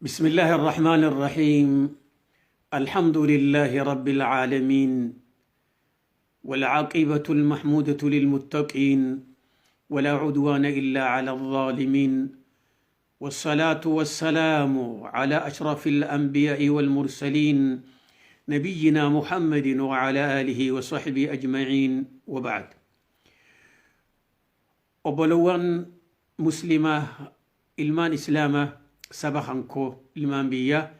بسم الله الرحمن الرحيم. الحمد لله رب العالمين، والعاقبة المحمودة للمتقين، ولا عدوان إلا على الظالمين، والصلاة والسلام على أشرف الأنبياء والمرسلين، نبينا محمد وعلى آله وصحبه أجمعين، وبعد. Obbolowwan Muslimaa, ilmaan Islaamaa, saba kankoo, ilmaan biyyaa,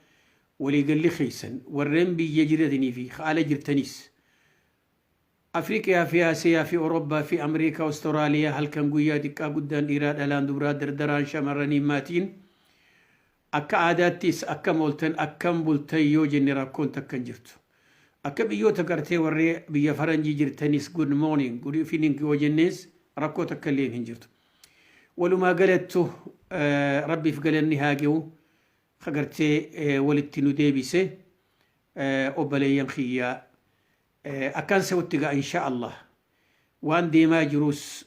waliigalli keessan warreen biyya jiratanii fi haala jirtanis, Afriikaa fi Asiyaa fi Awurooppaa fi Ameerikaa, Awustiraaliyaa, halkan guyyaa, xiqqaa guddaan, dhiiraa dhalaan, dubraa dardaraan, shamarranii maatiin, akka aadaattis akkam ooltan, akkam bultan yoo jenne rakkoon takka hin jirtu. Akka biyyoota gartee warree biyya faranjii jirtanis good morning, good evening yoo jennees rakkoo takka illee hin jirtu. Walumaa galattu Rabbiif galanni haa gahu gartee walitti nu deebise. Obboleeyyan kiyyaa, akkaan sa'utti ga'a insha Allah waan deemaa jirus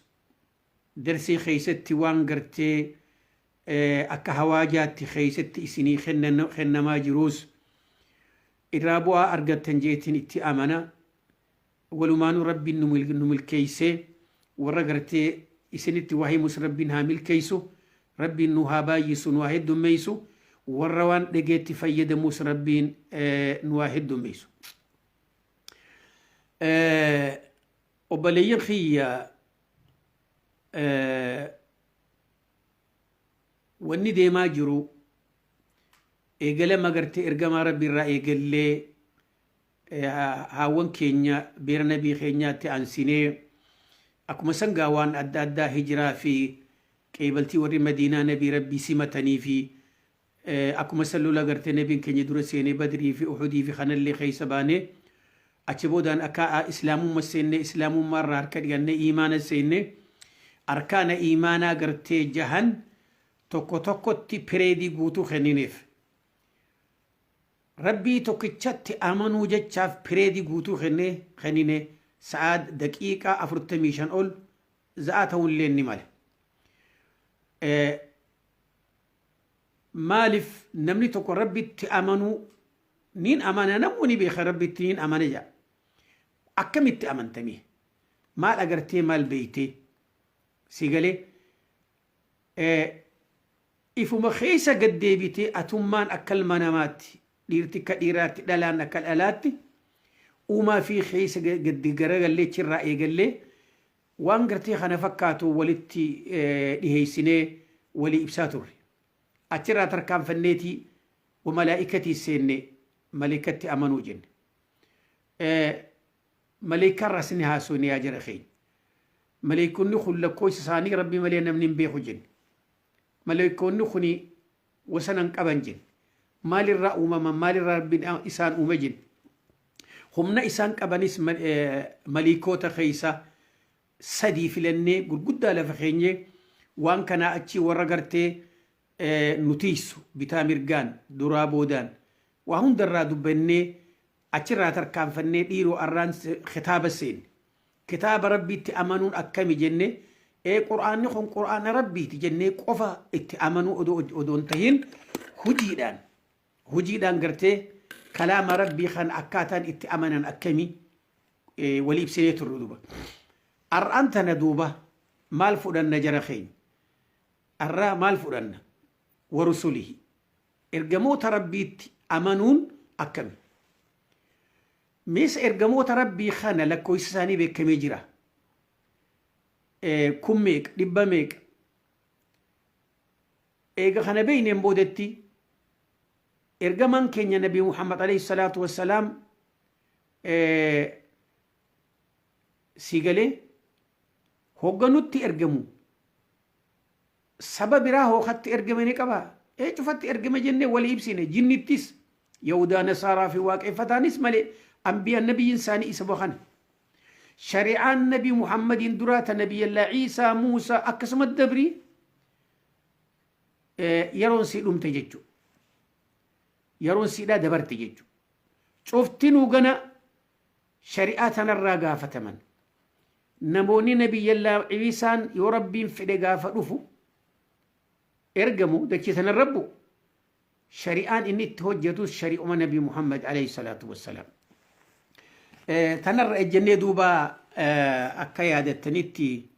darsii keessatti waan gartee akka hawaajaatti keessatti isinii kennamaa jirus irraa bu'aa argattan jeetiin itti amana. Walumaanuu Rabbiin nu milkeeysee, warra gartee isinitti waa himus Rabbiin haa milkeeysu, Rabbiin nu haa baay'isu, nu haa heddummeeysu, warra waan dhageetti fayyadamus Rabbiin nu haa heddummeeysu. Obboleeyyan kiyya, wanni deemaa jiru eegalama gartee ergamaa Rabbi irraa eegallee haawwan keenya beera nabii keenyaatti aansinee, akkuma sangaa waan adda addaa, hijiraa fi qeebaltii warri Madiinaa nabii Rabbii simatanii fi akkuma san lola gartee nabiin keenya dura seenee, Badrii fi Uhudii fi kanallee keessa baanee, achi boodaan akka Islaamummaa seennee, Islaamummaa irraa harka dhiqannee iimaana seennee, arkaana iimaanaa gartee jahan tokko tokkotti pireedii guutuu kennineef. Rabbii tokkichatti amanuu jechaaf pireedii guutuu kennee kennine, sa'aa daqiiqaa 45 ol za'aa ta'ullee ni mala. Maaliif namni tokko Rabbitti amanuu niin amana, namuu ni beeka, Rabbitti niin amana jedha. Akkamitti amantamee? Maal agartee, maal beeytee? Si galee ifuma keessa gad deebitee atummaan akka ilma namaatti, dhiirti akka dhiiraatti, dhalaan akka dhalaatti, uumaa fi keessa gad garagallee achirraa eegallee waan gartee kana fakkaatu walitti dhiheessinee walii ibsaa turre. Achirraa tarkaanfanneetii wamalaa'ikatii seenne, maleekatti amanuu jenne. Maleekarraas ni haasofne yaa jara keenya. Maleekonni kun lakkoofsa isaanii Rabbi malee namni hin beeku jenne. Maleekonni kun wasana hin qaban jenne. Maalirraa uumaman, maalirraa Rabbiin isaan uume jenne. Humna isaan qabanis maleekota keessa sadii filannee gurguddaa lafa keenyee, waan kanaa achii warra gartee nu tiisu bitaa mirgaan duraa boodaan waa hundarraa dubbannee, achirraa tarkaanfannee dhiiroo arraan kitaaba seenne. Kitaaba Rabbiitti amanuun akkami jenne. Ee, Qur'aanni kun Qur'aana Rabbiiti jennee qofa itti amanuu odoo hin tahin, hojiidhaan gartee kalaama Rabbii kan akkaataan itti amanan akkami walii ibsinee turre duuba. Ar'aan tana duuba maal fudhanna jara keenya? Arraa maal fudhanna? Warusulihi. Ergamoota Rabbiitti amanuun akkami? Meesa ergamoota Rabbii kana lakkoofsi isaanii beekamee jira. Kun meeqa? Dhibba meeqa? Eega kana beeyneen boodetti ergamaan keenya Nabi Muhammad alayhi salaatu wassalaam si galee hogganutti ergamu saba biraa hookatti ergame ni qaba. Ee, cufatti ergame jennee walii ibsine, jinnittis, Yahudaa, Nasaaraa fi waaqeffataanis malee ambiyaan nabiyyiin isaanii isa kana. Shari'aan Nabi Muhammadiin duraa ta Nabiyyallaa Iisaa, Muusaa akkasuma dabrii yeroon sii dhumte jechuudha. Yeroon siidhaa dabarte jechuudha. Cuftinuu gana shari'aa tanarraa gaafataman. Namoonni Nabiyyallaa Iisaan yoo Rabbiin fedhe gaafa dhufu ergamu dachee tanarra bu'u. Shari'aan inni itti hojjetus shari'uma Nabi Muhammad alayhi salaatu wassalaam. Tanarra ejjennee duuba akka yaadattanitti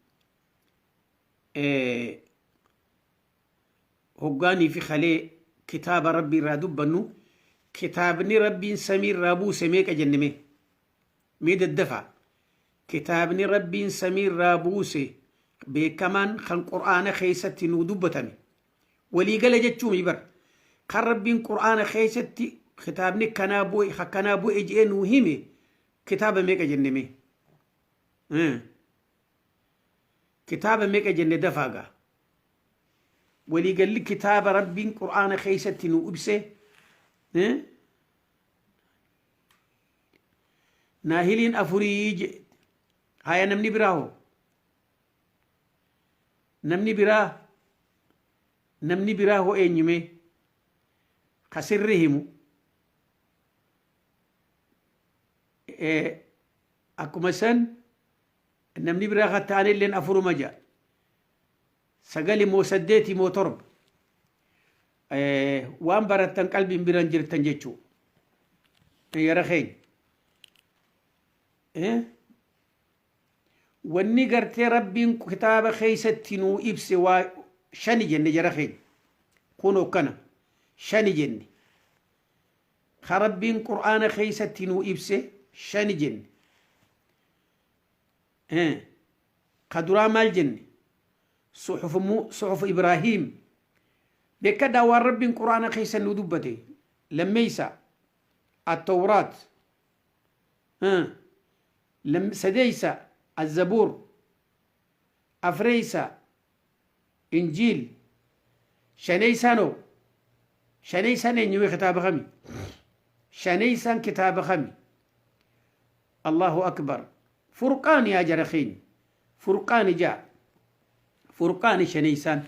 hoggaanii fi kalee kitaaba Rabbii irraa dubbannu, kitaabni Rabbiin samii irraa buuse meeqa jenne? Mee daddafaa. Kitaabni Rabbiin samii irraa buuse beekamaan kan Qur'aana keessatti nuu dubbatame waliigala jechuumi bar, kan Rabbiin Qur'aana keessatti kitaabni kanaa bu'e, akkanaa bu'e jedhee nuu hime kitaaba meeqa jenne? Mee kitaaba meeqa jenne? Dafaa gaa. Waliigalli kitaaba Rabbiin Qur'aana keessatti nuu ibse naahiliin afurii jedhe. Haya, namni biraa hoo? Namni biraa hoo eenyume ka sirri himu? Akkuma san namni biraa ka ta'anilleen afuruma ja'a. Sagali moo saddeeti moo torba? Waan barattan qalbiin biran jirtan jechuu yara keenya. Wanni gartee Rabbiin kitaaba keessatti nuu ibse waa shani jenne, jara keenya. Kun akkana shani jenne. Ka Rabbiin Qur'aana keessatti nuu ibse shani jenne. Ka duraa maal jenne? Suxuf Ibraahiim. Beekadhaa, waan Rabbiin Qur'aana keessa nuu dubbate. Lammeeysa Attawraat, sadeeysa Azzabuur, afreeysa Injiil, shaneeysaanoo? Shaneeysaan eenyume? Kitaaba kami shaneeysaan? Kitaaba kami? Allahu akbar! Furqaan yaa jara keenya, Furqaani jaa, Furqaani shaneeysaan.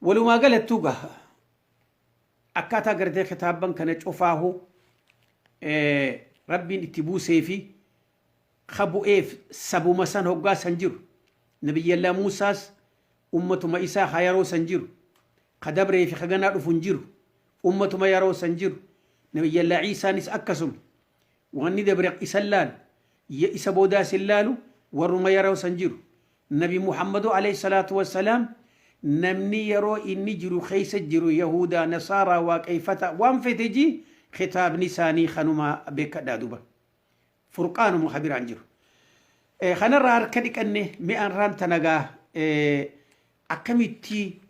Walumaa galattuu gaha akkaataa gartee kitaabban kana cufaahu Rabbiin itti buusee fi ka bu'eef sabuma san hoggaa san jiru. Nabiyyallaa Muusaas ummatuma isaa ka yeroo san jiru, ka dabree fi ka ganaa dhufu hin jiru, ummatuma yeroo san jiru. Nabiyyallaa Iisaanis akkasuma, wanni dabre isan laalu, isa boodaas hin laalu, warruma yeroo san jiru. Nabi Muhammadu alayhi salaatu wassalaam namni yeroo inni jiru keessa jiru, Yahudaa, Nasaaraa, Waaqeeffata, waan fete ji, kitaabni isaanii kanuma. Beekadhaa duba, Furqaanuma, ka biraan jiru. Kanarraa harka dhiqanne. Mi'aan tanagaa akkamitti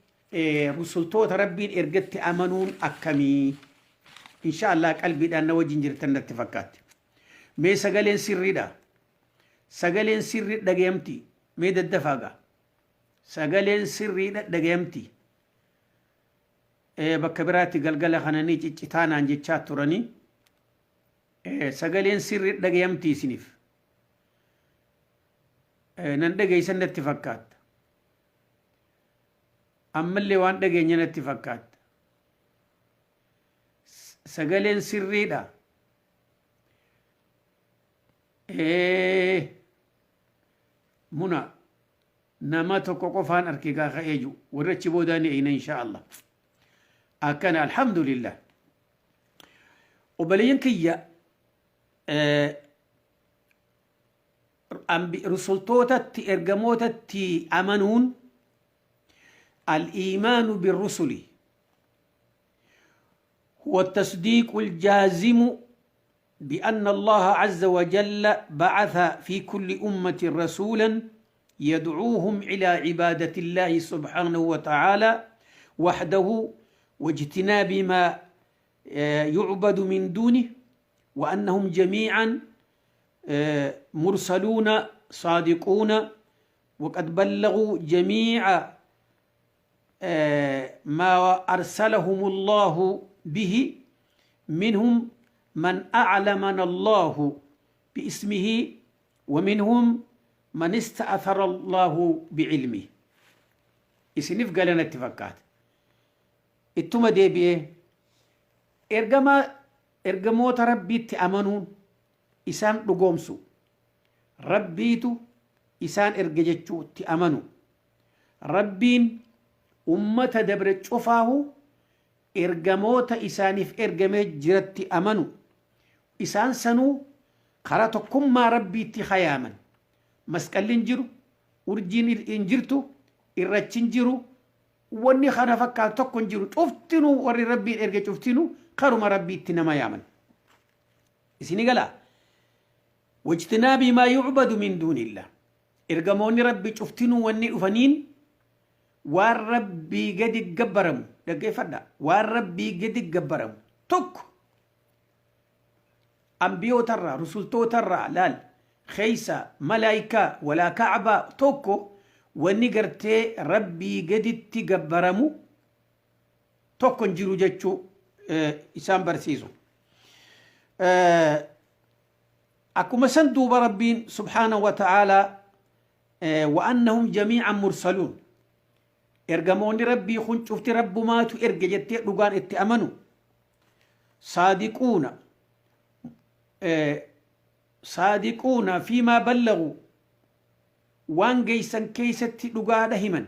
rusultoota Rabbiin ergatti amanuun akkamii? Insha Allah qalbiidhaan na wajjin jirtan natti fakkaatti. Mee sagaleen sirriidha? Sagaleen sirrii dhagayamti? Mee daddafaa gaa. Sagaleen sirriidha dhagayamti? Bakka biraatti galgala kana ni ciccitaanaan jechaa turanii. Sagaleen sirrii dhagayamti isiniif? Nan dhageessan natti fakkaatta. Ammallee waan dhageenya natti fakkaatta. Sagaleen sirriidha. Muna nama tokko qofaan arke gaa ka'ee jiru, warri achi boodaa ni eeyna insha Allah. Akkana, alhamdulillah. Obboleeyyan kiyya, rusultootatti, ergamootatti amanuun, الإيمان بالرسل هو التصديق الجازم بأن الله عز وجل بعث في كل أمة رسولا يدعوهم إلى عبادة الله سبحانه وتعالى وحده واجتناب ما يعبد من دونه، وأنهم جميعا مرسلون صادقون وقد بلغوا جميع ما أرسلهم الله به، منهم من أعلمنا الله باسمه ومنهم من استأثر الله بعلمه. Isiniif galana itti fakkaata. Ittuma deebi'ee, ergama ergamoota Rabbiitti amanuun isaan dhugoomsu, Rabbiitu isaan erge jechuutti amanu, Rabbiin ummata dabre cufaahu Ergamoota isaaniif ergamee jiratti amanu. Isaan sanuu karaa tokkummaa Rabbiitti hayaaman. Masqalli hin jiru, urjiin hin jirtu, irrachi hin jiru, wanni kana fakkaatu tokko hin jiru. Cuftinuu warri Rabbiin erge cuftinuu karuma Rabbiitti nama yaaman. Isini galaa? Wajtinaabii maa yucbadu min duunillah. Ergamoonni Rabbi cuftinuu wanni dhufaniin waan Rabbii gadi gabbaramu, dhaggeeffadha, waan Rabbii gadi gabbaramu tokko ambiyootarraa, rusultootarraa, laal, keessa malaayikaa walaa ka'abaa tokko wanni gartee Rabbii gaditti gabbaramu tokko hin jiru jechuu isaan barsiisu. Akkuma san duuba Rabbiin subhaanahu wa ta'aalaa wa'annahum jamii'an mursaluun, ergamoonni Rabbii kun cufti Rabbumaatu erge jettee dhugaan itti amanu, saadiquuna saadiquuna fiimaa ballagu, waan geessan keessatti dhugaadha himan.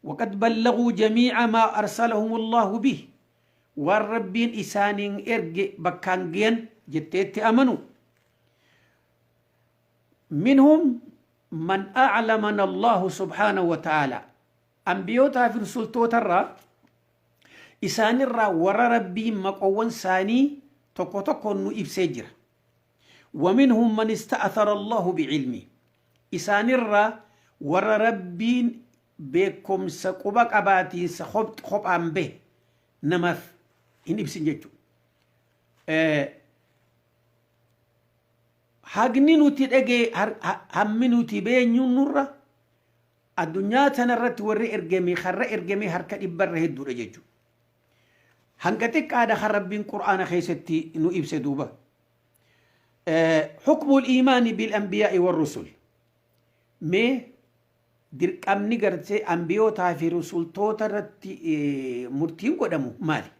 Waqad ballaguu jamii'a maa arsalahum Allahu bih, waan Rabbiin isaaniin erge bakkaan geyan jetteetti amanu. Minhum man a'lamana Allahu subhaanahu wa ta'ala, ambiyootaa fi rusultootarraa isaanirraa warra Rabbiin maqoowwan isaanii tokko tokkoon nu ibsee jira. Waminhum man ista'athara Allahu bi'ilmi, isaanirraa warra Rabbiin beekumsa quba qabaatiinsa kophaan bahe namaaf hin ibsin jechuudha. Hagni nuti dhagee, hammi nuti beenyu nurra addunyaa tanarratti warri ergame karra ergame harka dhibbarra hedduudha jechuudha. Hanga xiqqaadha kan Rabbiin Qur'aana keessatti nu ibse duuba. Hukmul iimaani bil anbiyaa'i war rusul. Mee dirqamni gartee ambiyootaa fi rusultoota irratti murtiin godhamu maali?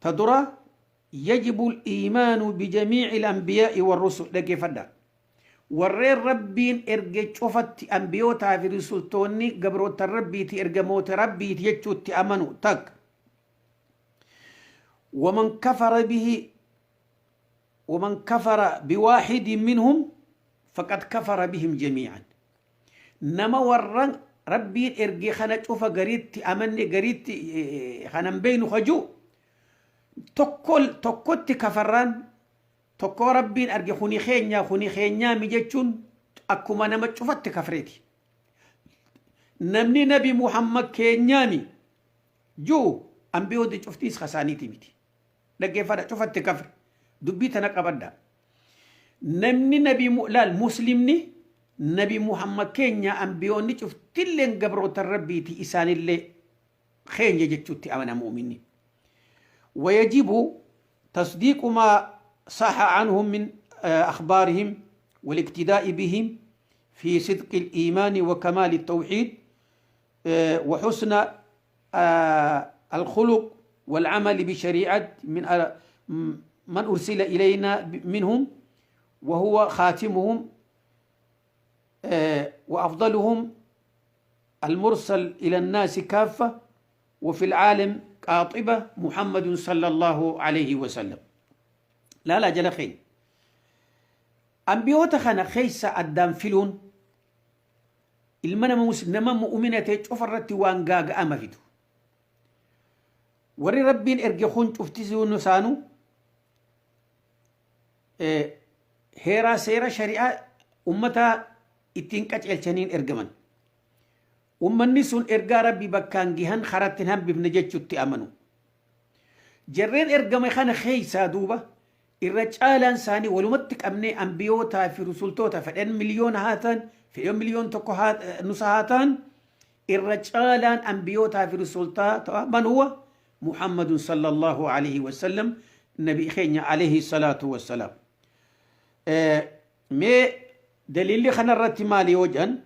Ta dura, yajibu al-iimaanu bijamii'i al-anbiyaa'i war-rusul, dhaggeeffadhaa. Warreen Rabbiin erge cufatti ambiyootaa fi rusultoonni gabroottan Rabbiiti, ergamoota Rabbiiti jechuutti amanu takka. Waman kafara bihi waman kafara biwaahidin minhum faqad kafara bihim jamii'an. Nama warra Rabbiin erge kana cufa gariitti amanne, gariitti kanan beeynu kajuu tokko tokkotti kafarraan, tokko Rabbiin arge kuni keenya, kuni keenyaami jechuun akkuma nama cufatti kafreeti. Namni Nabi Muhammad keenyaami ji'u ambiyooti cuftiis kasaaniiti miti. Dhaggeeffadha, cufatti kafre. Dubbii tana qabadha. Namni Nabi laal, Muslimni Nabi Muhammad keenya, ambiyoonni cuftilleen gabroota Rabbiiti, isaanillee keenya jechuutti amana mu'minni. ويجب تصديق ما صح عنهم من أخبارهم والاقتداء بهم في صدق الإيمان وكمال التوحيد وحسن الخلق والعمل بشريعة من أرسل إلينا منهم، وهو خاتمهم وأفضلهم المرسل إلى الناس كافة وفي العالم قاطبة، محمد صلى الله عليه وسلم. لا لا جل خير أنبيوتا خنا خيسا أدام فيلون ilma nama nama mu'umina ta'e cufa irratti waan gaaga'ama fidu. Warri Rabbiin erge kun cuftisuun isaanuu heeraa seera shari'aa ummata ittiin qaceelchaniin ergaman. Ummanni sun ergaa Rabbi bakkaan gihan karatti hin hambifne jechutti amanu. Jarreen ergame kana keessaa duuba irra caalaan isaanii walumatti qabnee ambiyootaa fi rusultoota fedhan miliyoona haa ta'an, fedhan miliyoon 1 nusa haa ta'an, irra caalaan ambiyootaa fi rusultoota man huwa Muhammadun sallallahu alaihi wasallam, nabi keenya alaihi salaatu wassalaam. Mee daliilli kanarratti maali yoo jedhan,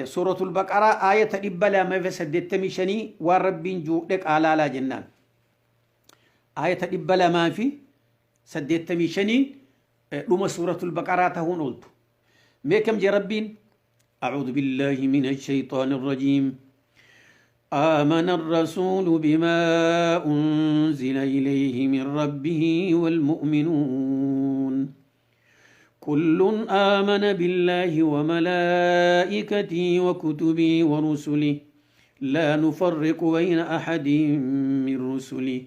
suuratul Baqaraa aayata 285 waan Rabbiin juudhe qaalaalaa jennaan. Aayata 285 dhuma suuratul Baqaraa tahuun ooltu. Mee kam jee Rabbiin? أعوذ بالله من الشيطان الرجيم. آمن الرسول بما أنزل إليه من ربه والمؤمنون كل آمن بالله وملائكته وكتبه ورسله لا نفرق بين أحد من رسله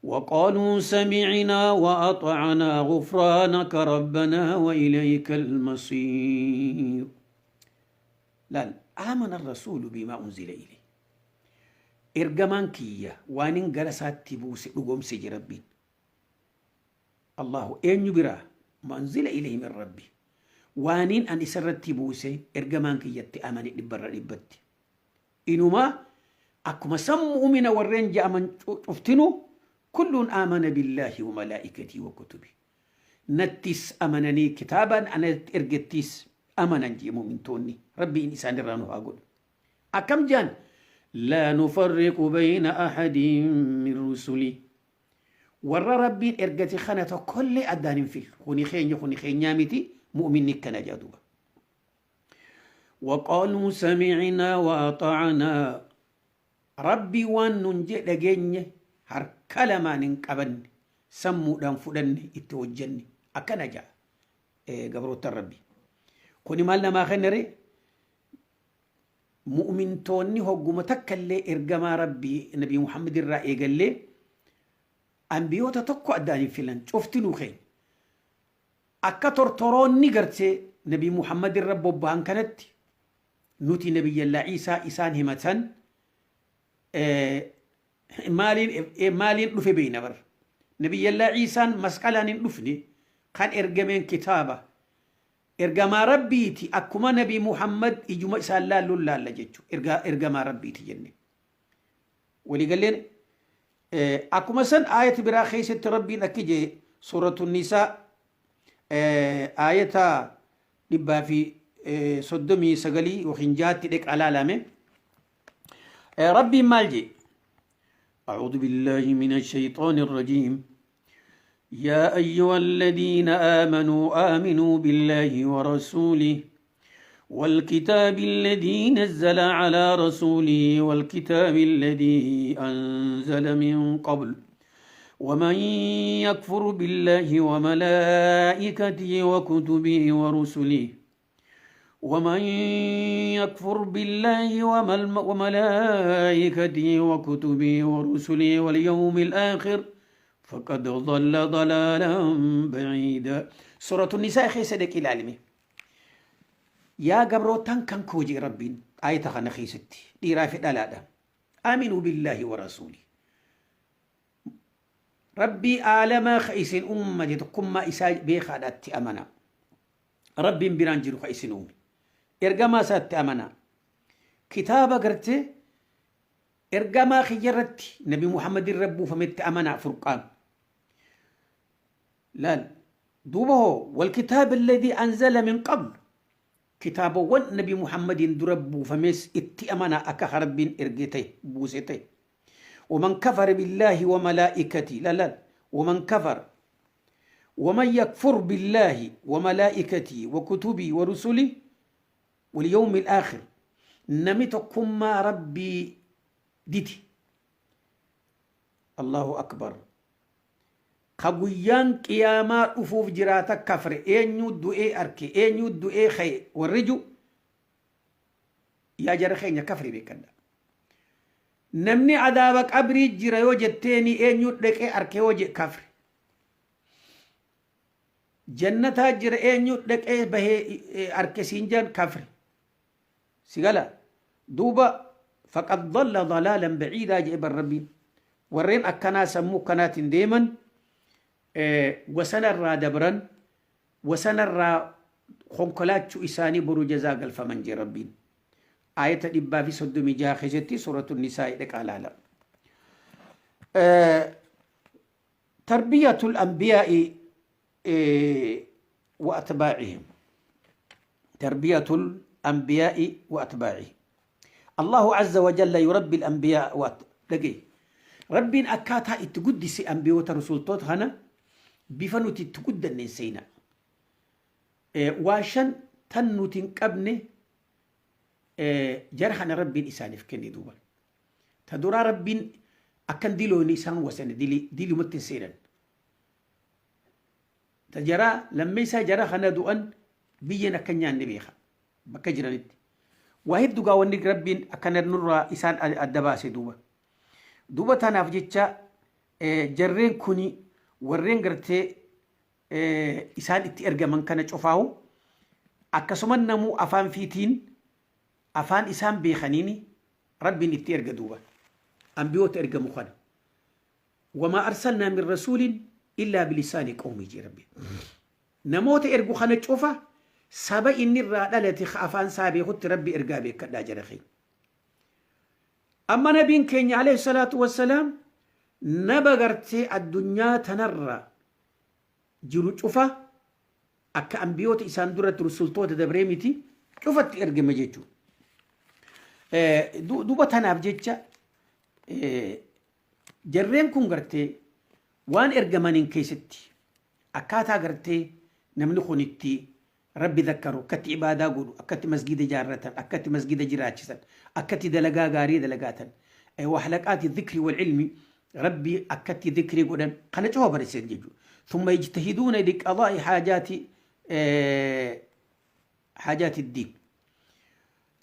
وقالوا سمعنا وأطعنا غفرانك ربنا وإليك المصير. لا آمن الرسول بما أنزل إليه ergamaan kiyya waanin gara isaatti buuse dhugoomse je Rabbiin. Allahu eenyu biraa ما أنزل إليه من ربه waaniin an isarratti buuse ergamaan kiyyatti amane dhibbarra dhibbatti. Inumaa akkuma san mu'umina warreen je'aman cuftinu كل آمن بالله وملائكته وكتبه nattis amananii kitaabaan ana ergettis amanan jee mu'mintoonni. Rabbiin isaan irraa nu haa godhu. Akkam jaan لا نفرق بين أحد من رسله warra Rabbiin ergate kana tokkollee addaan hin filu. Kuni keenya, kuni keenyaa miti. Mu'minni akkana jaa duuba. وقالوا سمعنا وأطعنا Rabbii waan nun jee dhageenye, harka lamaan hin qabanne, sammuudhaan fudhanne, itti hojjenne, akkana jaa gabroottan Rabbi. Kuni maal namaa kennere? Mu'mintoonni hogguma takka illee ergamaa Rabbii Nabi Muhammad irraa eegallee ambiyoota tokko addaan hin filan, cuftinuu keenya. Akka tortoroonni gartee Nabi Muhammad irra bobba'an kanatti nuti Nabiyyallaa Iisaa isaan himatan maaliin dhufe beeyna bar. Nabiyyallaa Iisaan masqalaan hin dhufne, kan ergameen kitaaba. Ergamaa Rabbiiti, akkuma Nabi Muhammad ijuma isaan laalluun laalla jechuudha. Ergamaa Rabbiiti jenne. Waliigalleen akkuma san aayata biraa keessatti Rabbiin akki jee, Suuratu Nisaa aayata 139 yookiin jaatti dheqa laalame. Rabbiin maal jee? أعوذ بالله من الشيطان الرجيم. يا أيها الذين آمنوا آمنوا بالله ورسوله والكتاب الذي نزل على رسوله والكتاب الذي أنزل من قبل ومن يكفر بالله وملائكته وكتبه ورسله ومن يكفر بالله وملائكته وكتبه ورسله واليوم الآخر فقد ضل ضلالا بعيدا. سورة النساء keessa dhaqi ilaalime. Yaa gabrootan kan koo jee Rabbiin aayata kana keessatti dhiiraa fi dhalaadha. آمنوا بالله ورسوله Rabbii aalamaa ka isin ummate tokkummaa isaa beekaadhaatti amana. Rabbiin biraan jiru ka isin uume. Ergamaa isaatti amana. Kitaaba gartee ergamaa kiyya irratti Nabi Muhammad irra buufametti amanaa, Furqaan. Laal duuba hoo والكتاب الذي أنزل من قبل kitaabawwan Nabi Muhammadiin dura buufames itti amanaa akka Rabbiin ergee ta'e buuse ta'e. ومن كفر بالله وملائكته لا لا ومن كفر ومن يكفر بالله وملائكته وكتبه ورسله واليوم الآخر namni tokkummaa Rabbii didi, الله أكبر, ka guyyaan qiyaamaa dhufuuf jiraata kafre, eenyu du'ee arke, eenyu du'ee ka'e warri ju, yaa jara keenya, kafre beekadha. Namni adaaba qabrii jira yoo jetteeni, eenyu dhaqee arke yoo je, kafre. Jannataa jira, eenyu dhaqee bahee arke siin jaan, kafre. Si gala duuba? فقد ضل ضلالا بعيدا jee bar Rabbiin. Warreen akkanaa sammuu akkanaatiin deeman wasanarraa dabran, wasanarraa konkolaachuu isaanii boru jazaa galfaman jee Rabbiin. Aayata 136 keessatti, Suuratu Nisaa dhaqaa laala. تربية الأنبياء وأتباعهم. تربية الأنبياء وأتباعهم. الله عز وجل يربي الأنبياء dhagee Rabbiin akkaataa itti guddise ambiyoota rusultoota kana bifa nuti itti guddanne seena. Waa shan tan nuti hin qabne jara kana Rabbiin isaaniif kenne duuba. Ta duraa Rabbiin akkan dilooni isaan wasane dilumatti hin seenan. Ta jaraa lammeessaa jara kana du'an biyyeen akka hin nyaanne beeka bakka jiranitti. Waa hedduu gaa wanni Rabbiin akkana nurraa isaan adda baase duuba. Duuba tanaaf jecha jarreen kuni warreen gartee isaan itti ergaman kana cufaahu akkasuma namuu afaan fiitiin afaan isaan beekaniini Rabbiin itti erga duuba ambiyoota ergamu kana. Wamaa arsalnaa min rasuulin illaa bilisaani qawmii jee Rabbiin. Namoota ergu kana cufa saba inni irraa dhalate ka afaan isaa beekutti Rabbi ergaa beekadhaa jara keenya. Amma nabiin keenya alayhi salaatu wassalaam naba gartee addunyaa tanarra jiru cufa akka ambiyoota isaan duratti rusultoota dabree miti cufatti ergame jechuudha. Duuba tanaaf jecha jarreen kun gartee waan ergamaniin keessatti akkaataa gartee namni kun itti Rabbi zakkaru, akkatti ibaadaa godhu, akkatti masgiida ijaarratan, akkatti masgiida jiraachisan, akkatti dalagaa gaarii dalagaatan, wa halaqaati dhikri wal ilmi, Rabbi akkatti dhikrii godhan kana cufa barsiisan jechuudha. Thumma yajtahiduuna liqadaa'i haajaati diin.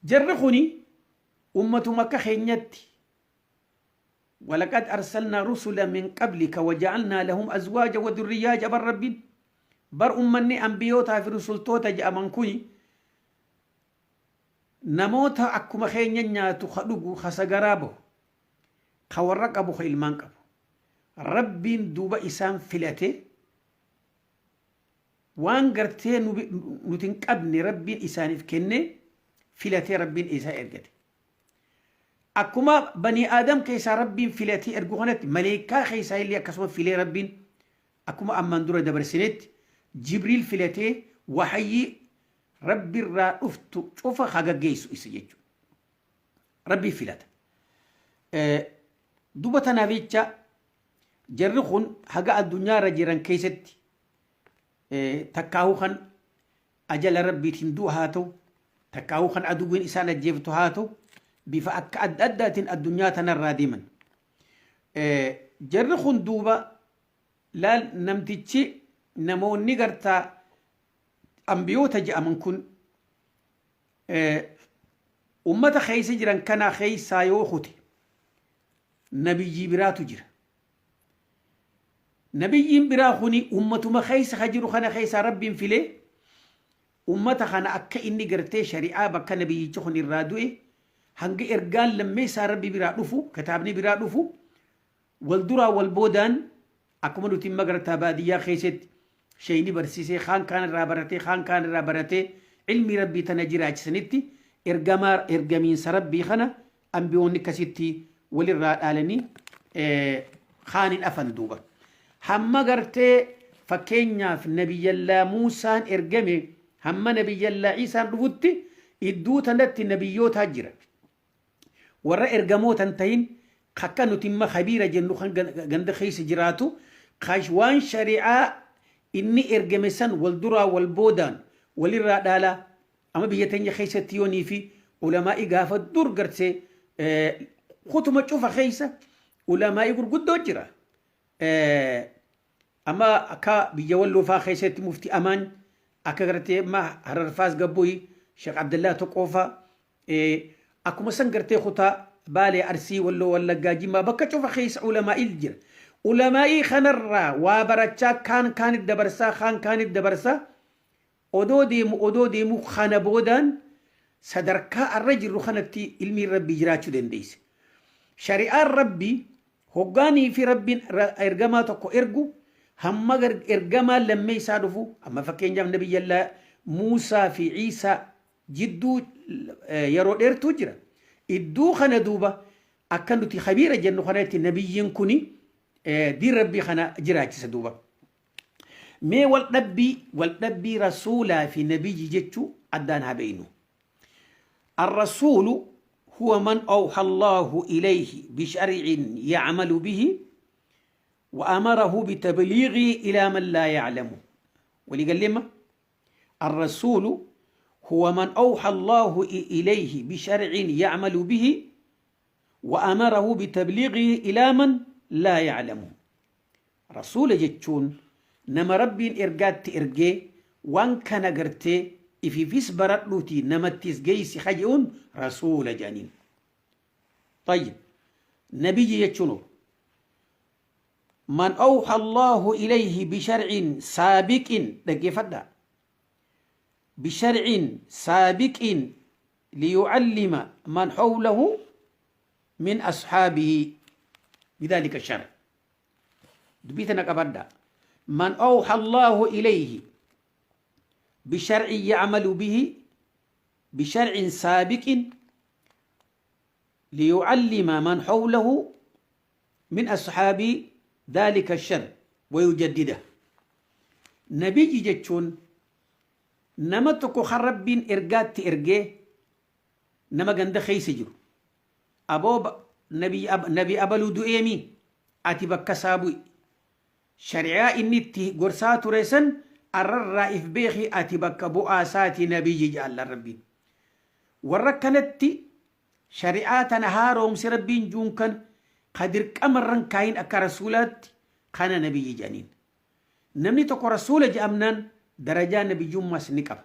Jarri kuni ummatuma akka keenyatti Walaqad arsalnaa rusula min qablika waja'alnaa lahum azwaaja wa dhurriyyaa jedha bar Rabbiin. Bar ummanni ambiyootaa fi rusultoota jedhaman kuni namoota akkuma keenya nyaatu, ka dhugu, ka sagaraa bahu, ka warra qabu, ka ilmaan qabu. Rabbiin duuba isaan filate waan gartee nuti hin qabne Rabbiin isaaniif kennee filatee Rabbiin isaa ergate. Akkuma banii Aadam keessaa Rabbiin filatee ergu kanatti maleekkaa keessaa illee akkasuma filee Rabbiin akkuma ammaan dura dabarsinetti Jibriil filatee wahayyii Rabbi irraa dhuftu cufa ha gaggeessu isa jechuudha. Rabbii filata. Duba tanaaf jecha jarri kun haga addunyaa irra jiran keessatti takkaahuu kan ajala Rabbiitiin du'a haa ta'u, takkaahuu kan aduwwiin isaan ajjeeftu haa ta'u, bifa akka adda addaatiin addunyaa tanarraa deeman. Jarri kun duuba laal namtichi namoonni gartaa ambiyoota jedhaman kun ummata keessa jiran kanaa keessaa yoo kute nabiyyii biraatu jira. Nabiyyiin biraa kuni ummatuma keessa ka jiru kana keessaa Rabbiin filee ummata kana akka inni gartee shari'aa bakka nabiyyichi kun irraa du'e hanga ergaan lammeessaa Rabbi biraa dhufu kitaabni biraa dhufu wal duraa wal boodaan akkuma nuti imma gartaa baadiyyaa keessatti sheeyni barsiisee kaan kaan irraa baratee kaan kaan irraa baratee ilmii Rabbii tana jiraachisanitti ergamaa ergamiinsa Rabbii kana Ambiyoonni akkasitti walirraa dhaalanii kaan hin afan duuba. Hamma gartee fakkeenyaaf nabiyyallaa Muusaan ergame hamma nabiyyallaa Iisaan dhufutti idduu tanatti nabiyyootaa jira. Warra ergamoota hin ta'in akka nuti imma kabiira jennu kan ganda keessa jiraatu waan shari'aa inni ergame san wal duraa wal boodaan walirraa dhaalaa. Amma biyya teenya keessatti yoonii fi ulamaa'ii gaafa dur gartee kutuma cufa keessa ulamaa'ii gurguddoo jira. Amma akka biyya walloo faa keessatti mufti Amaan akka gartee amma Hararfaas Gabboyi Sheekh Abdallaa Toqoofaa akkuma san gartee kutaa Baalee Arsii Walloo Wallaggaa Jimmaa bakka cufa keessa ulamaa'ii jira. Ulamaa'ii kanarraa waa barachaa kaan kaanit dabarsaa kaan kaanit dabarsaa Odoo deemu odoo deemu kana boodaan sadarkaa arra jirru kanatti ilmiin Rabbii jiraachuu dandeesse. Shari'aan Rabbii hoggaanii fi Rabbiin ergamaa tokko ergu hamma ergamaan lammeessaa dhufu amma fakkeenyaaf Nabiyyallaa Muusaa fi Iisaa jidduu yeroo dheertuu jira. Idduu kana duuba akka nuti kabiira jennu kanatti nabiyyiin kuni diin Rabbii kana jiraachisa duuba. Mee wal dhabbii wal dhabbii rasuulaa fi nabiyyi jechuu addaan haa beeynu. الرسول هو من أوحى الله إليه بشرع يعمل به وأمره بتبليغه إلى من لا يعلمه. ولي قال لما الرسول هو من أوحى الله إليه بشرع يعمل به وأمره بتبليغه إلى من لا يعلمه. Rasuula jechuun nama Rabbiin ergaatti ergee waan kana gartee ifiifis baradhuuti namattis geeysi haje'uun rasuula jedhaniin. طيب، nabiyyi jechuun من أوحى الله إليه بشرع سابق، dhaggeeffadha، بشرع سابق ليعلم من حوله من أصحابه بذلك الشرع. Dubbii tana qabadha. من أوحى الله إليه بشرع يعمل به، بشرع سابق ليعلم من حوله من أصحاب ذلك الشرع ويجدده. Nabiyyi jechuun nama tokko kan Rabbiin ergaatti ergee nama ganda keessa jiru. Aboo, nabi abaluu du'eemi, ati bakka isaa bu'i, shari'aa inni itti gorsaa ture san arrarraa if beeki, ati bakka bu'aa isaati nabiyyi jaallan. Rabbiin warra kanatti shari'aa tana haaromsi Rabbiin juun kan ka dirqamarran kaayin akka rasuulaatti kana nabiyyi jedhaniin. Namni tokko rasuula jedhamnaan darajaa nabiyyummaas ni qaba.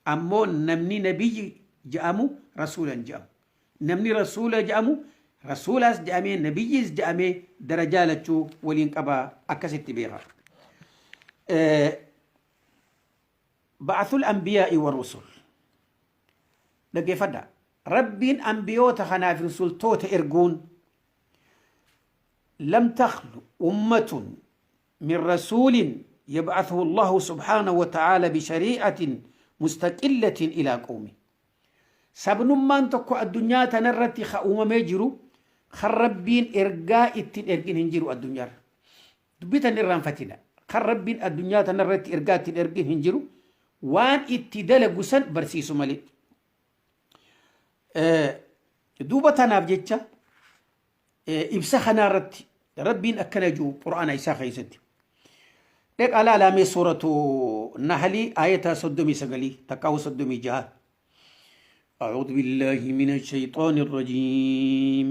Ammoo namni nabiyyi jedhamu rasuula hin jedhamu. Namni rasuula jedhamu rasuulaas jedhamee nabiyyis jedhamee darajaa lachuu waliin qaba, akkasitti beeka. بعث الأنبياء والرسل، dhaggeeffadha. Rabbiin ambiyoota kanaaf rusultoota erguun لم تخلو أمة من رسول يبعثه الله سبحانه وتعالى بشريعة مستقلة إلى قومه. Sabnummaan tokko addunyaa tanarratti ka uumamee jiru kan Rabbiin ergaa ittiin ergin hin jiru addunyaarra. Dubbii tan irraanfatina. Kan Rabbiin addunyaa tanarratti ergaa ittiin ergin hin jiru, waan itti dalagu san barsiisu malee. Duuba tanaaf jecha ibsa kanaarratti Rabbiin akkana jiru Qur'aana isaa keessatti. Dheq alaalamee suuratu Nahlii ayata 39 takkaa'u 36. أعوذ بالله من الشيطان الرجيم.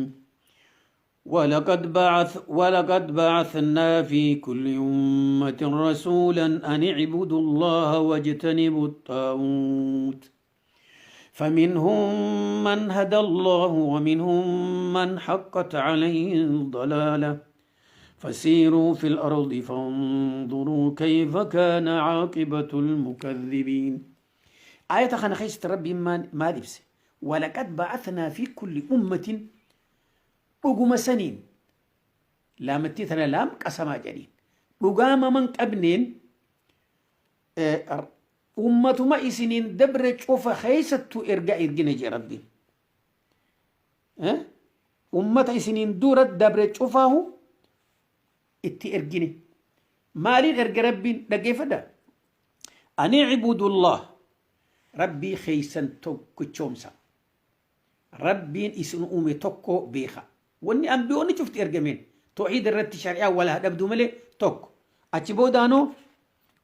ولقد بعثنا في كل أمة رسولا أن اعبدوا الله واجتنبوا الطاغوت فمنهم من هدى الله ومنهم من حقت عليه الضلالة فسيروا في الأرض فانظروا كيف كان عاقبة المكذبين. آية kana keessatti Rabbiin maal ibse? ولقد بعثنا في كل أمة، dhuguma saniin laamattii tana laam qasamaa jedhiin dhugaama man qabneen ummatuma isiniin dabre cufa keessattuu ergaa ergine jee Rabbiin. Ummata isiniin dura dabre cufaahu itti ergine. Maaliin erge Rabbiin? Dhaggeeffadha. أن اعبدوا الله، Rabbii keeysan tokkichoomsa. Rabbiin isin uume tokko beeka. Wanni ambiyoonni cufti ergameen tooxiid irratti, shari'aa wal dhabdu malee tokko. Achi boodaanoo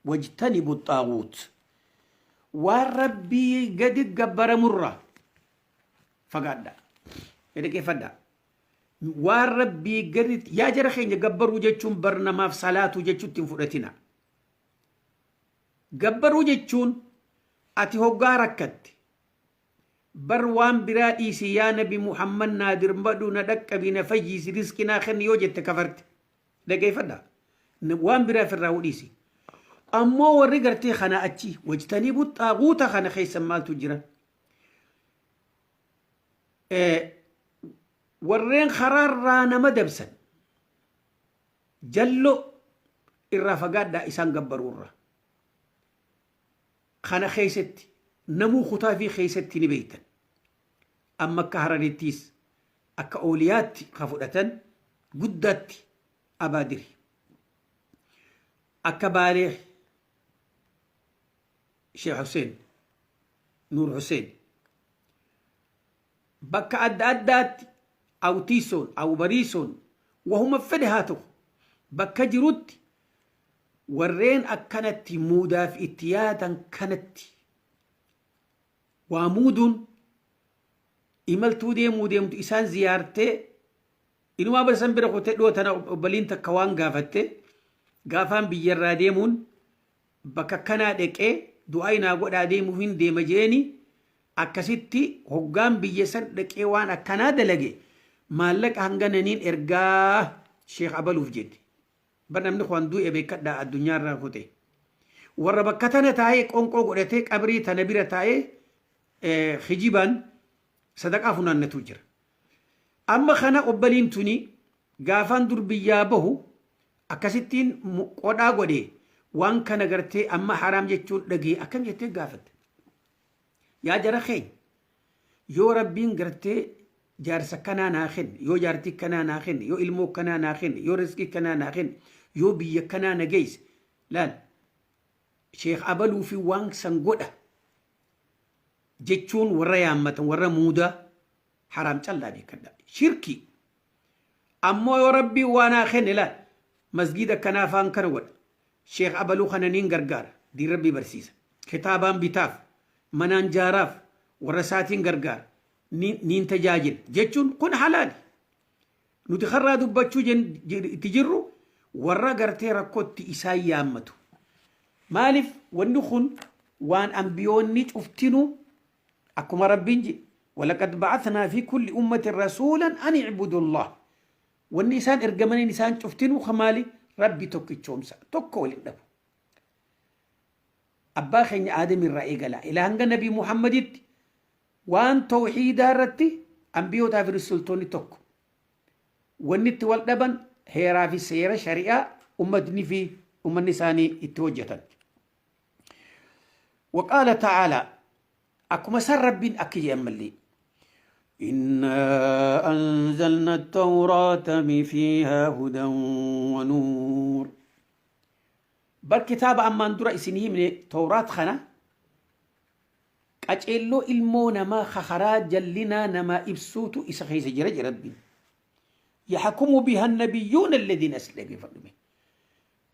واجتنبوا الطاغوت، waan Rabbii gadi gabbaramurra fagaadha. Dhaggeeffadha. Waan Rabbii gadi, yaa jara keenya, gabbaruu jechuun bar namaaf salaatuu jechuutti hin fudhatina. Gabbaruu jechuun ati hoggaa rakkatte bar waan biraa dhiisi, yaa Nabi Muhammad naa dirmadhu, na dhaqqabi, na fayyisi, riskii naa kenni yoo jette kafarte. Dhaggeeffadha. Waan biraa ofirraa dhiisi. Ammoo warri gartee kana achi واجتنبوا الطاغوت kana keessa maaltu jira? Warreen karaarraa nama dabsan jallo irraa fagaadhaa, isaan gabbaruurra. Kana keessatti namuu kutaa fi keessatti ni beektan. Amma akka Hararittiis akka ooliyaatti ka fudhatan guddaatti Abaadiri. Akka Baalee Sheekh Hussein Nuur Hussein, bakka adda addaatti awtiisoon awbariisoon wahuma fedhe haa ta'u, bakka jirutti warreen akkanatti muudaaf itti yaadan kanatti waa muuduun Imaltuu deemuu deemtu isaan ziyaartee inumaa barsan bira kutee dhiyoo tana obboliin takka waan gaafatte, gaafaan biyyarraa deemuun bakka kanaa dheqee du'aa inaa godhaa deemuuf hin deema jeeni, akkasitti hoggaan biyya san dhaqee waan akkanaa dalage maallaqa hangananiin ergaa Sheekh Abaluuf jette. Bar namni kun du'e beekadhaa, addunyaarraa kute. Warra bakka tana taa'ee qonqoo godhatee qabrii tana bira taa'ee kijibaan sadaqaa funaannatu jira. Amma kana obboliin tuni gaafaan dur biyyaa bahu akkasittiin qodhaa godhe, waan kana gartee amma haraam jechuun dhagee akkam jettee gaafatte. Yaa jara keenya, yoo Rabbiin gartee jaarsa kanaa naa kenne, yoo jaartii kanaa naa kenne, yoo ilmoo kanaa naa kenne, yoo rizqii kanaa naa kenne, yoo biyya kanaa na geesse, laal, Sheekh Abaluu fi waan san godha jechuun warra yaammatan, warra muudaa, haraam callaa beekadha. Shirkii. Ammoo yoo Rabbiin waa naa kenne, laal, masgiida kanaa afaan kana godha. Sheekh Abaluu kana niin gargaara. Diin Rabbii barsiisa. Kitaabaan bitaaf, manaan jaaraaf, warra isaatiin gargaara. Niin tajaajila jechuun kun halaali. Nuti karraa dubbachuu itti jirru warra gartee rakkootti isaan yaammatu. Maaliif wanni kun waan ambiyoonni cuftinuu akkuma Rabbiin jedhe, walaqad ba'athnaa fi kulli ummatin rasuulan an i'budullah. Wanni isaan ergamaniin isaan cuftinuu maali? Rabbi tokkichoomsa, tokko walin dhabu. Abbaa keenya Aadamirraa eegala ilaa hanga Nabii Muhammaditti waan tawhiidaa irratti ambiyootaa fi rusultoonni tokko. Wanni itti wal dhaban heeraa fi seera shari'aa ummatni fi ummanni isaanii itti hojjetan. وقال تعالى, akkuma san Rabbiin akki jedhan mallee, إنا أنزلنا التوراة فيها هدى ونور. Bar kitaaba ammaan dura isin himne, Tawraat kana, qaceelloo ilmoo namaa karaa jallinaa namaa ibsuutu isa keessa jira jedha Rabbiin. يحكم بها النبيون الذين أسلموا fadhume.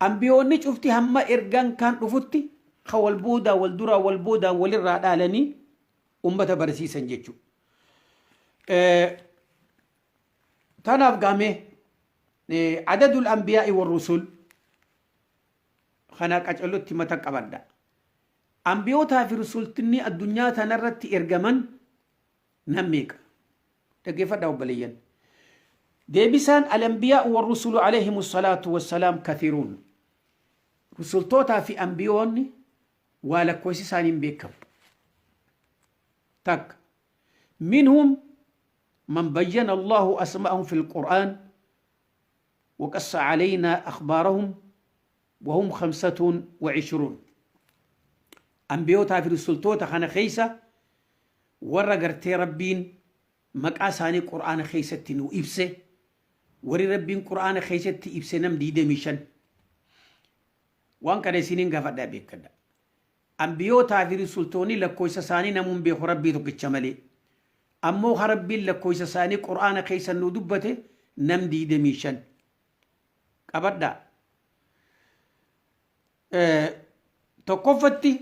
Ambiyoonni cufti hamma ergaan kaan dhufutti ka wal boodaa wal duraa wal boodaa walirraa dhaalanii ummata barsiisan jechuudha. Tanaaf gaamee عدد الأنبياء والرسل kana qacellotti mata qabadha. Ambiyootaa fi rusultinni addunyaa tanarratti ergaman nam meeqa? Dhaggeeffadhaa obboleeyyan. Deebisaan الأنبياء والرسل عليهم الصلاة والسلام كثيرون. Rusultootaa fi ambiyoonni waa lakkoofsi isaaniin beekamu. Takka. منهم من بين الله أسماءهم في القرآن وقص علينا أخبارهم وهم 25. Ambiyootaa fi rusultoota kana keessa warra gartee Rabbiin maqaa isaanii Qur'aana keessatti nu ibse, warri Rabbiin Qur'aana keessatti ibse nam 25. Waan kana isiniin gaafadhaa beekadha. Ambiyootaa fi rusultoonni lakkoofsa isaanii namuun beeku Rabbii tokkicha malee. Ammoo ha Rabbiin lakkoofsa isaanii Qur'aana keessa nu dubbate nam 25. Qabadhaa. Tokkoffatti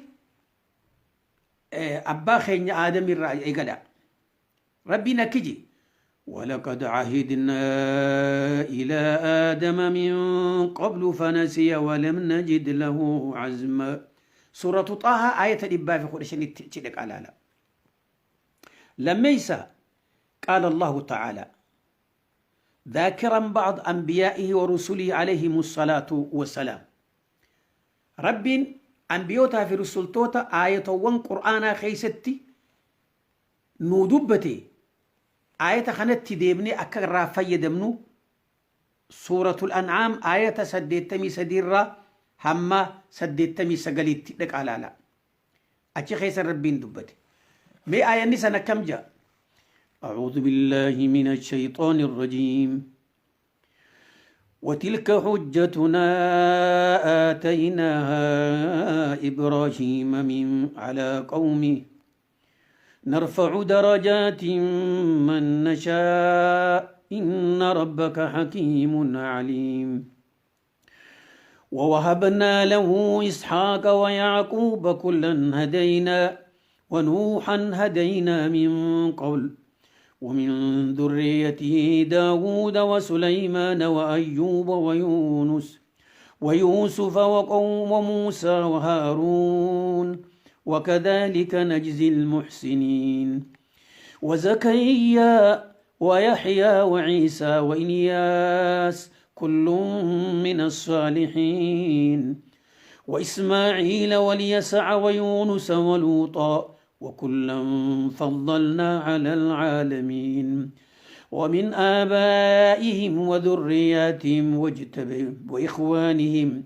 abbaa keenya Aadamirraa eegala. Rabbiin akki jedhe: ولقد عهدنا إلى آدم من قبل فنسي ولم نجد له عزما. سورة طه آية 115 تشدك على لا لميسا. قال الله تعالى ذاكرا بعض أنبيائه ورسله عليهم الصلاة والسلام. رب أنبيوتا في رسلتوتا آية ون قرآن خيستي نودبتي آية خنت ديبني أكرا فيدمنو، سورة الأنعام آية 83 hamma 89tti dhaqaa laala. Achi keessa Rabbiin dubbate. Mee aayanni sana kam jaa? أعوذ بالله من الشيطان الرجيم. وتلك حجتنا آتيناها إبراهيم من على قومه نرفع درجات من نشاء إن ربك حكيم عليم. ووهبنا له إسحاق ويعقوب كلا هدينا ونوحا هدينا من قبل. ومن ذريته داود وسليمان وأيوب ويونس ويوسف وقوم موسى وهارون وكذلك نجزي المحسنين وزكريا ويحيى وعيسى وإلياس كل من الصالحين وإسماعيل واليسع ويونس ولوطا وكلا فضلنا على العالمين ومن آبائهم وذرياتهم وإخوانهم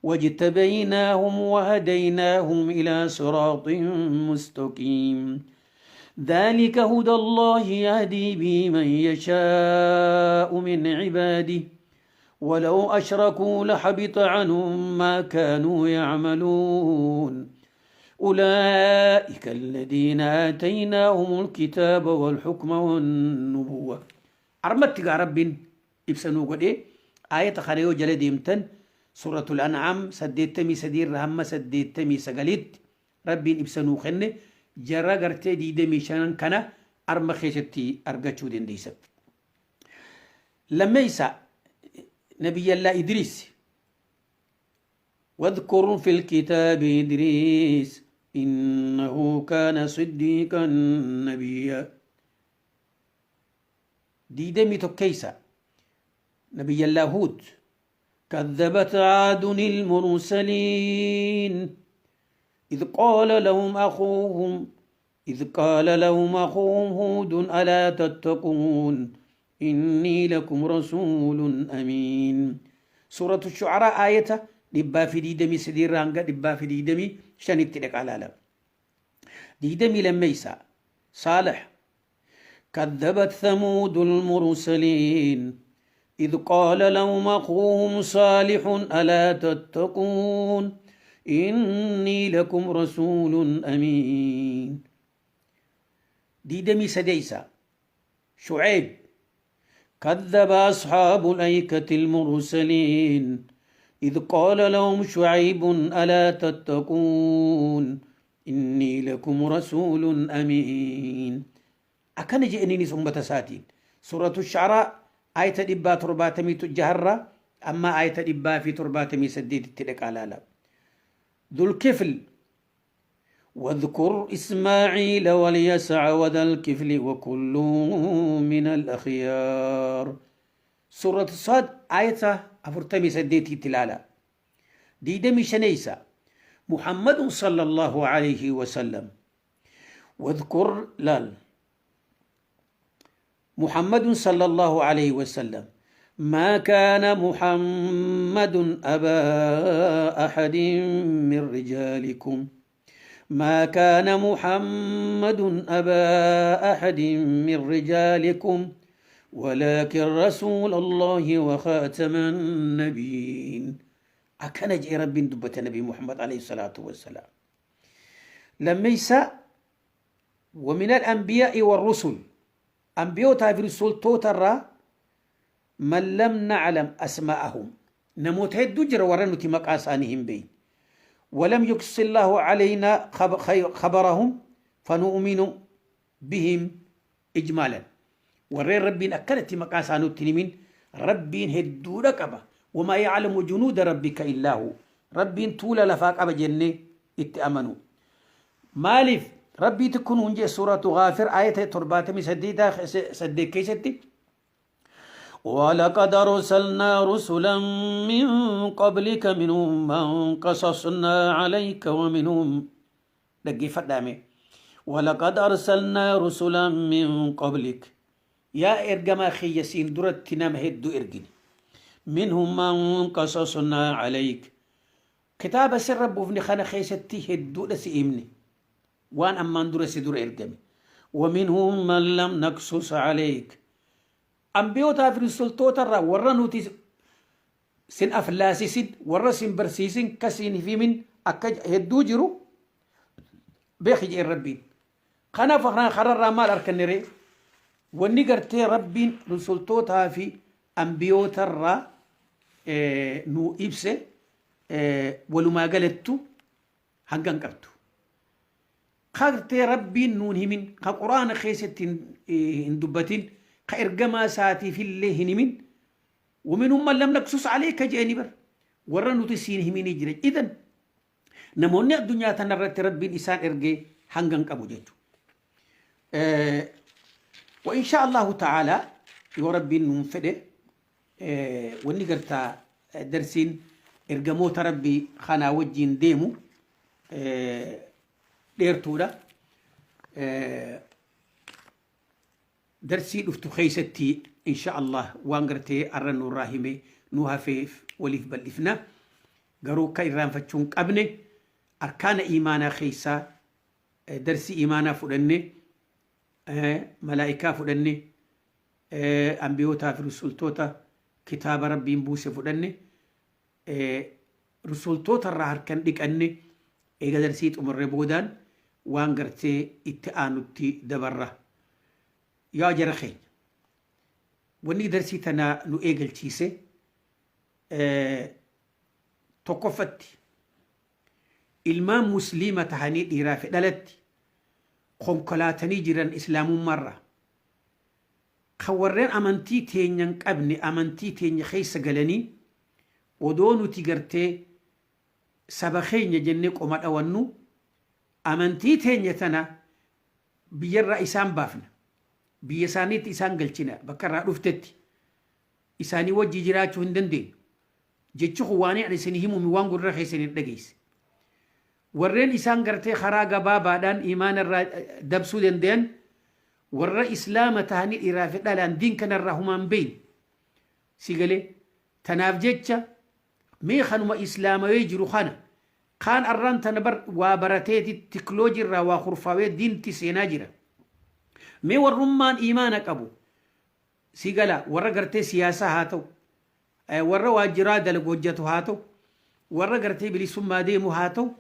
واجتبيناهم وهديناهم إلى صراط مستقيم ذلك هدى الله يهدي به من يشاء من عباده ولو أشركوا لحبط عنهم ما كانوا يعملون أولئك الذين آتيناهم الكتاب والحكم والنبوة. أرمت رب ibsanuu godhee aayata kana yoo jala deemtan Suuratul An'aam 83 irraa hamma 89tti Rabbiin ibsa nuu kenne jara gartee 25 kana arma keessatti argachuu dandeessa. Lammeessa Nabiyyallaa Idriis واذكر في الكتاب إدريس إنه كان صديقا نبيا. ديدمي تكيسا نبي الله هود كذبت عاد المرسلين إذ قال لهم أخوهم إذ قال لهم أخوهم هود ألا تتقون إني لكم رسول أمين. سورة الشعراء آية 123 hanga 125tti dhaqa laala. 22 صالح كذبت ثمود المرسلين إذ قال لهم أخوهم صالح ألا تتقون إني لكم رسول أمين. 23 شعيب كذب أصحاب الأيكة المرسلين إذ قال لهم شعيب ألا تتقون إني لكم رسول أمين. أكن جئني أمة ساتين سورة الشعراء آية 170 جهرة أما آية 178 تلك على ذو الكفل واذكر إسماعيل واليسع وذا الكفل وكل من الأخيار. سورة الصاد آية 48 تلالة. 25 محمد صلى الله عليه وسلم واذكر لال محمد صلى الله عليه وسلم ما كان محمد أبا أحد من رجالكم ما كان محمد أبا أحد من رجالكم ولكن رسول الله وخاتم النبيين. Akkana jee Rabbiin dubbate نبي محمد عليه الصلاة والسلام. Lammeessa ومن الأنبياء والرسل أنبيوتا في رسول توتر من لم نعلم أسماءهم namoota hedduu jira warra nuti maqaa isaanii hin beeyin ولم يقص الله علينا خبرهم فنؤمن بهم إجمالا. Warreen Rabbiin akkanatti maqaa isaa nutti himin Rabbiin hedduudha qaba. وما يعلم جنود ربك إلا هو. Rabbiin tuula lafaa qaba jennee itti amanu. Maaliif Rabbii kun hunjee سورة غافر آية 78 keessatti ولقد أرسلنا رسلا من قبلك منهم من قصصنا عليك ومنهم dhaggeeffadhaame ولقد أرسلنا رسلا من قبلك yaa ergamaa kiyya siin duratti nama hedduu ergine منهم من قصصنا عليك kitaaba sirra buufne kana keessatti hedduudha si himne waan ammaan dura si dura ergame ومنهم من لم نقصص عليك. Ambiyootaa fi rusultoota irraa warra nuti sin aflaasisin warra sin barsiisin kasiin himin akka hedduu jiru beeki jeen Rabbiin. Kanaaf kararraa maal arkanne ree? Wanni gartee Rabbiin rusultootaa fi ambiyoota irraa nu ibse walumaa galattu hanga hin qabdu. Ka gartee Rabbiin nuun himin, ka Qur'aana keessatti hin dubbatin, ka ergamaa isaatiifillee hin himin. Waminhum man lam naqsus alayka je'anii bar. Warra nuti siin himinii jira. Idan namoonni addunyaa tanarratti Rabbiin isaan ergee hanga hin qabu jechuudha. Wa insha Allahu ta'ala yoo Rabbiin nuun fedhe, wanni gartaa darsiin ergamoota Rabbii kanaa wajjiin deemu dheertuudha. Darsii dhuftu keessatti insha Allah waan gartee arra nurraa hime nu hafeef waliif bal'ifna. Garuu akka irraanfachuu hin qabne, arkaana imaanaa keessaa darsii imaanaa fudhanne, malaa'ikaa fudhanne, ambiyootaa fi rusultoota, kitaaba Rabbiin buuse fudhanne, rusultoota irraa harkan dhiqanne. Eega darsii xumurre boodaan waan gartee itti aanutti dabarra. Yaa jara keenya, wanni darsii tanaa nu eegalchiise tokkoffatti ilmaan musliima tahanii dhiiraa fi dhalatti konkolaatanii jiran islaamummaarraa, kan warreen amantii teenya hin qabne amantii teenya keessa galanii, odoo nuti gartee saba keenya jennee qoma dhawannu amantii teenya tana biyyarraa isaan baafna, biyya isaaniitti isaan galchina, bakka irraa dhuftetti isaanii wajji jiraachuu hin dandeenyu. Jechi kun waan ani isin himumi waan gurra keessan hin dhageesse. Warreen isaan gartee karaa gabaabaadhaan imaana irraa dabsuu dandayan warra islaama tahanii dhiiraa fi dhalaan diin kanarraa humaan beeyne. Si galee? Tanaaf jecha mee kanuma islaamawee jiru kana kaan arraan tana bar waa barateeti tikloojii irraa waa kurfaawee diinti seenaa jira. Mee warrummaan imaana qabu, si gala, warra gartee siyaasaa haa ta'u, warra waajjiraa dalagu hojjetu haa ta'u, warra gartee bilisummaa deemu haa ta'u,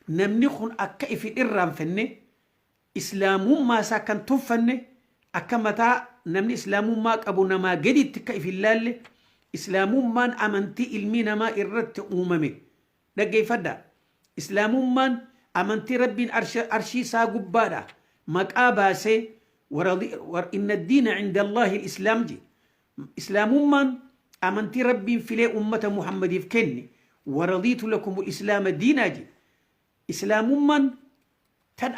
namni kun akka ifi irraanfanne, islaamummaa isaa kan tuffanne, akka mataa namni islaamummaa qabu namaa gaditti akka if hin laalle. Islaamummaan amantii ilmi namaa irratti uumame. Dhaggeeffadhaa. Islaamummaan amantii Rabbiin arshii isaa gubbaadha maqaa baasee inna diina cinda Allaahi islaam je. Islaamummaan amantii Rabbiin filee ummata Muhammadiif kenne, waradiitu lakum islaama diinaa je. Islaamummaan tan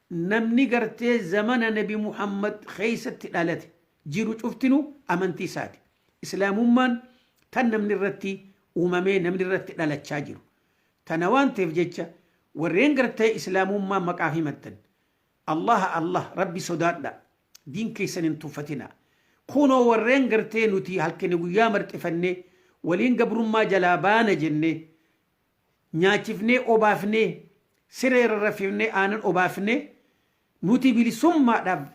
namni gartee zamana Nabi Muhammad keessatti dhalate jiru cuftinu amantii isaati. Islaamummaan tan namni irratti uumamee namni irratti dhalachaa jiru. Tana waan ta'eef jecha warreen gartee islaamummaa maqaa himattan, Allaha Allah, Rabbi sodaadha, diin keessan hin tuffatina. Kunoo warreen gartee nuti halkani guyyaa marxifannee waliin gabrummaa jalaa baana jennee nyaachifnee, obaafnee, siree rarrafifnee, aanan obaafnee, nuti bilisummaadhaaf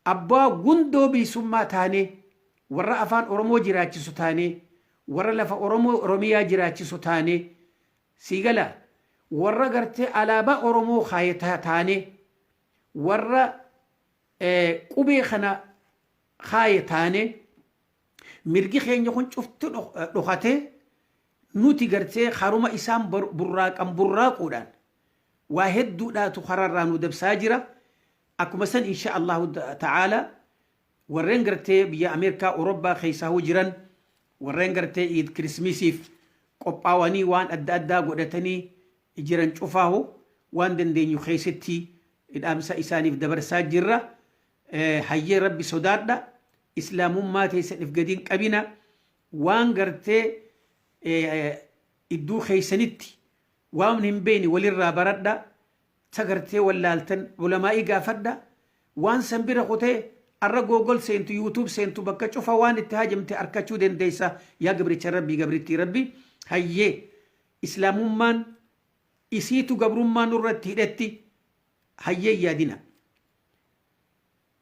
abbaa gundoo bilisummaa taanee, warra afaan Oromoo jiraachisu taanee, warra lafa Oromoo Oromiyaa jiraachisu taanee, sii gala, warra gartee alaabaa Oromoo kaaye taanee, warra qubee kana kaaye taanee, mirgi keenya kun cufti dhokatee nuti gartee haruma isaan burraaqan burraaquudhaan waa hedduudhaatu kararraa nu dabsaa jira. Akkuma san insha Allahu ta'ala warreen gartee biyya Ameerikaa, Awurooppaa keessaa hoo jiran, warreen gartee Iid Kirismisiif qophaawanii waan adda addaa godhatanii jiran cufaahu waan dandeenyu keessatti dhaamsa isaaniif dabarsaa jirra. Hayyee, Rabbi sodaadha. Islaamummaa teessan if gadiin qabina. Waan gartee idduu keessanitti waan hin beekne walirraa baradha. Ta gartee wallaaltan ulamaa'ii gaafadha. Waan san bira kutee arra Google seentu, YouTube seentu, bakka cufa waan itti haajamte arkachuu dandeessa. Yaa gabricha Rabbii, gabrittii Rabbii, hayyee, islaamummaan isiitu gabrummaa nurratti hidhetti hayyee yaadina.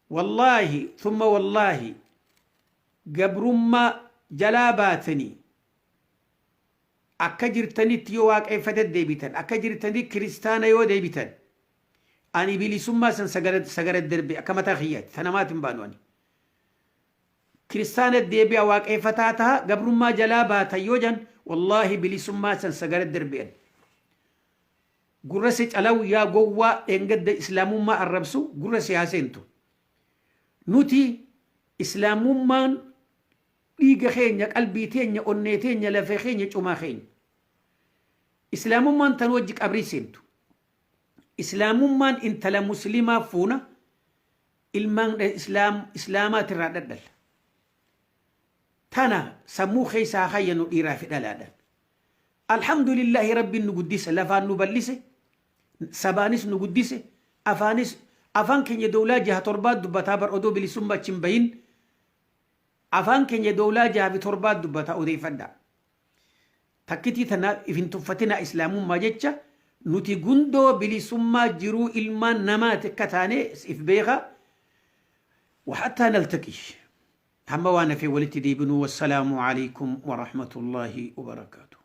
Wallaahi thumma wallaahi, gabrummaa jalaa baatanii akka jirtanitti yoo waaqeffate deebitan, akka jirtanitti kiristaana yoo deebitan, ani bilisummaa san sagara darbe akka mataa kiyyaatti tanamaati hin baanu. Ani kiristaana deebi'a, waaqeffataa taha, gabrummaa jalaa baatan yoo jan, wallaahi bilisummaa san sagara darbe. Ani Gurra si calaw yaa gowwaa dheengadda islaamummaa arrabsu gurra si haa seentu. Nuti islaamummaan dhiiga keenya, qalbii teenya, onnee teenya, lafee keenya, cumaa keenya. Islaamummaan tan wajji qabrii seentu. Islaamummaan intala muslimaa fuuna, ilmaan islaamaatirraa dhadhalla. Tana sammuu keessaa hayyanu dhiiraa fi dhalaadhaan. Alhamdulillahi, Rabbiin nu guddise, lafaan nu bal'ise, sabaanis nu guddise, afaanis afaan keenya dowlaa jaha torbaat dubbataa bar. Odoo bilisummaa achi hin bahin afaan keenya dowlaa jaha fi torbaat dubbataa odeeffadhaa. Takkitii tana if hin tuffatinaa. Islaamummaa jecha nuti gundoo bilisummaa jiruu ilmaan namaati akka taane if beeka. وحتى نلتقي، hamma waan hafee walitti deebinuu، والسلام عليكم ورحمة الله وبركاته.